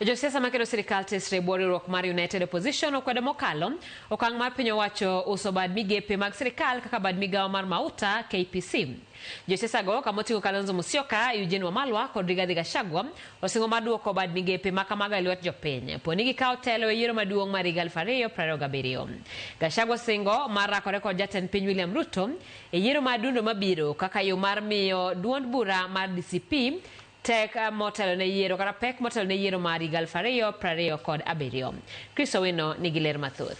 Josiasa makedo sirikal tesre e bwo riwruok mar United Opposition okwedo mokalo okang' mar piny owacho uso bad migepe mag sirikal kaka bad migawo mar mauta KPC. Josiasa go kama oting'o Kalonzo Musyoka, Eugene Wamalwa kod Rigathi Gachagua osingo mar duoko bad migepe ma kamago e lwet jopiny po ni gikawo telo e yiero maduong' mar higa 2027. Gachagua osingo mar rakore kod jatend piny William Ruto e yiero mar dundo mabiro kaka yo mar miyo duond bura mar DCP tek motelo ne yiero kata pek motelo ne yiero mar higa 2027. Chris Owino nigi ler mathoth.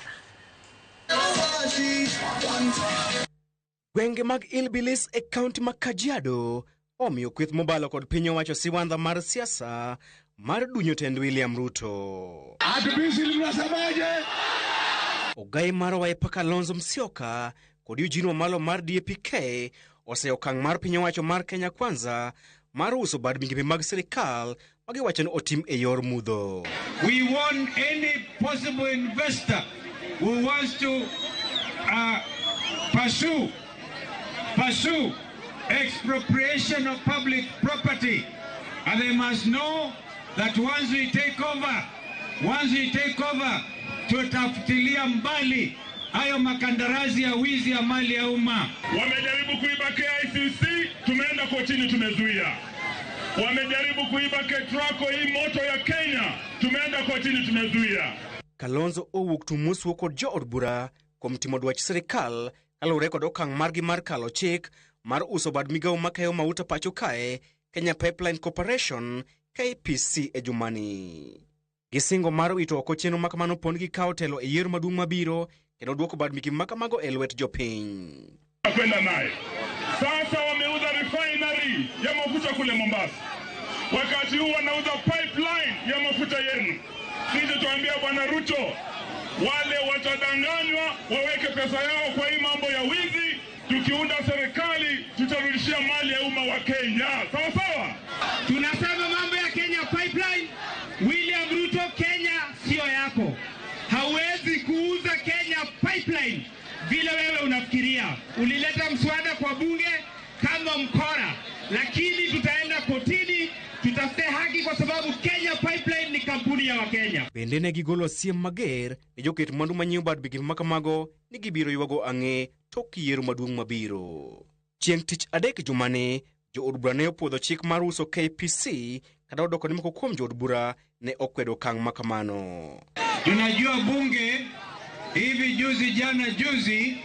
Gwenge mag Ilbilis e kaunti ma Kajiado omiyo kweth mobalo kod piny owacho siwandha mar siasa mar dunyo tend William Ruto. Ogai mar Wiper Kalonzo Musyoka kod Eugene Wamalwa mar DAP-K oseyo okang' mar piny owacho mar Kenya Kwanza mar uso bad migepe mag sirikal ma giwacho ni otim e yor mudho. We want any possible investor who wants to pursue expropriation of public property. And they must know that once we take over, tutafutilia mbali hayo makandarasi ya wizi ya mali ya umma. Wamejaribu kuiba KICC, tumeenda kotini, tumezuia. Wamejaribu kuiba KETRACO, hii moto ya Kenya, tumeenda kotini, tumezuia. Kalonzo owuok tung' kod jood bura kuom timo dwach sirikal kaluwore kod okang' margi mar kalo chik mar uso bad migawo makayo mauta pacho kae Kenya Pipeline Corporation KPC e jumani. Gisingo mar wito oko chenro makamano pond gikawo telo e yiero maduong' mabiro kendo duoko bad migepe makamago e lwet jopiny. Kwenda naye sasa, wameuza refinery ya mafuta kule Mombasa, wakati huu wanauza pipeline ya mafuta yenu. Sisi tuambia Bwana Ruto, wale watadanganywa waweke pesa yao kwa hii mambo ya wizi. Tukiunda serikali tutarudishia mali ya umma wa Kenya, sawa sawa. Tunasema mambo ya Kenya Pipeline, William Ruto, Kenya sio yako. Hauwezi kuuza Kenya Pipeline vile wewe unafikiria. Ulileta mswada kwa bunge kama mkora, lakini tutaenda kotini, tutafute haki kwa sababu Kenya Pipeline ni kampuni ya Wakenya. Bende ne gigolo siem mager ne joket mwandu manyiewo bad migepe makamago ni gibiro ywago ang'e tok yiero maduong' mabiro. Chieng' tich adek jumani, jood bura ne opuodho chik mar uso KPC kata odoko ni moko kuom jood bura ne okwedo okang' makamano. Tunajua bunge hivi juzi, jana juzi,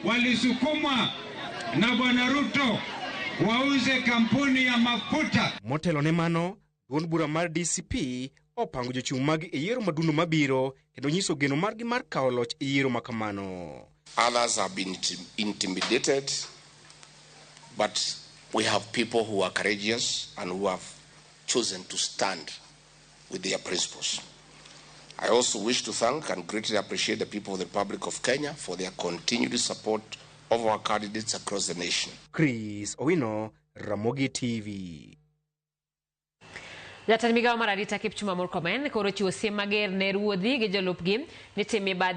walisukumwa na Bwana Ruto wauze kampuni ya mafuta. Motelo ne mano, duond bura mar DCP opango jochung' maggi e yiero madundo mabiro kendo nyiso geno margi mar kawo loch e yiero makamano. Others have been intimidated, but we have people who are courageous and who have chosen to stand with their principles. I also wish to thank and greatly appreciate the people of the Republic of Kenya for their continued support of our candidates across the nation. Chris Owino, Ramogi TV. Jatend migawo mar arita Kipchumba Murkomen koro chiwo siem mager ne ruodhi gi jolupgi ni tim mibadhi.